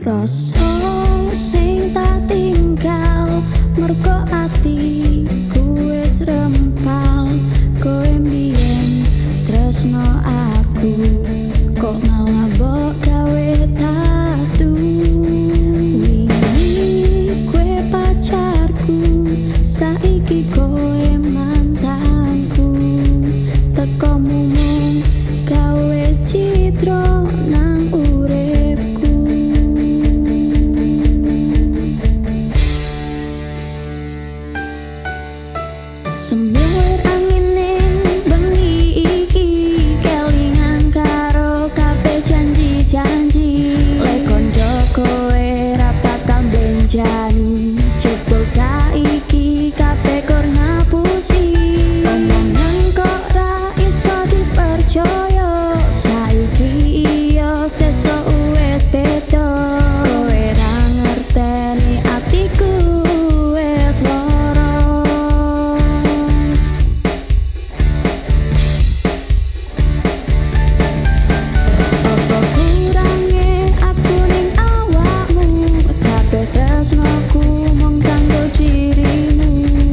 Rasa sing tak tinggal mergo atiku wis rempal. Kowe mbiyen tresno aku kok malah mbok gawe tatu. Wingi kowe pacarku, saiki kowe mantanku. Tekomu mung gawe cidra nang uripku. Semilir angin bengi iki kelingan karo kabeh janji-janji. Lek kondo kowe ra bakal mbenjani, jebul saiki kabeh kor ngapusi. Omongan kok ra iso dipercaya, saiki iya sesuk wis beda. Kowe ra ngerteni atiku wis lara. Apa kurange aku ning awakmu? Kabeh tresnoku mung kanggo dirimu,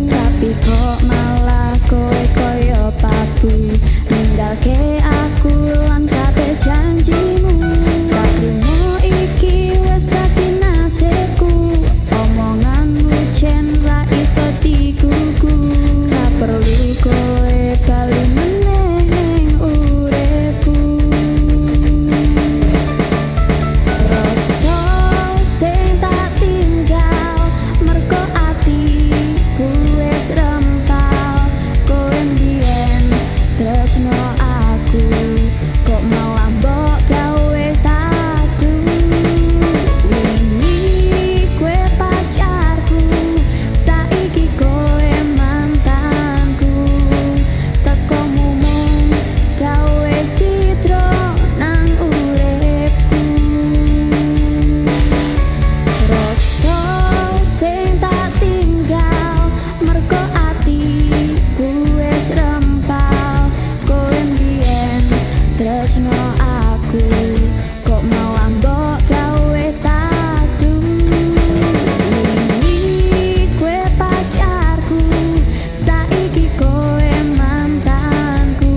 tapi kok malah kowe koyo pabu ninggalke aku lan kabeh janjimu. Tak trimo iki wis dadi nasibku, omonganmu jen ra iso digugu. Tak perlu kowe bali meneh ning uripku. Rasa sing tak tinggal mergo atiku wis rempal. Kowe mbiyen tresno aku kok malah mbok gawe tatu. Wingi kowe pacarku, saiki kowe mantanku. Tekomu mung gawe cidra nang uripku. Rasa sing tak tinggal mergo atiku wis rempal. Kowe mbiyen tresno aku kok malah mbok gawe tatu. Wingi kowe pacarku, saiki kowe mantanku.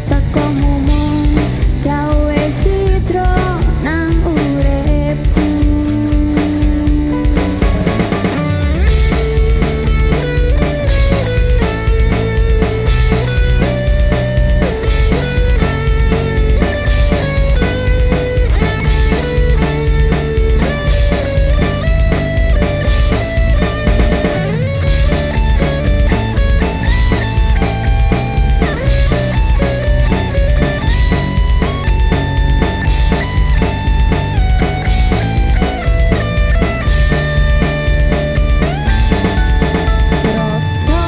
Tekomu mung gawe cidra nang uripku. Rasa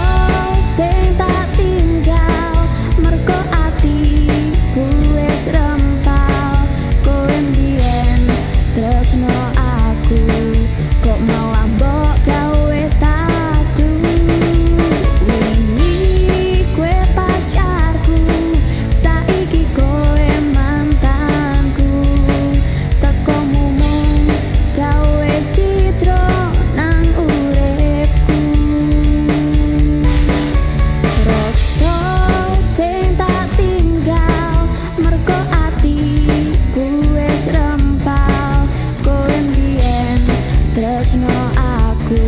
sing tak tinggal mergo atiku wis rempal. Kowe mbiyen tresno aku kok malah mbok gawe tatu. Wingi kowe pacarku, saiki kowe mantanku. Tekomu mung gawe cidra nang uripku. Rasa sing tak tinggal mergo atiku wis rempal. Kowe mbiyen tresno aku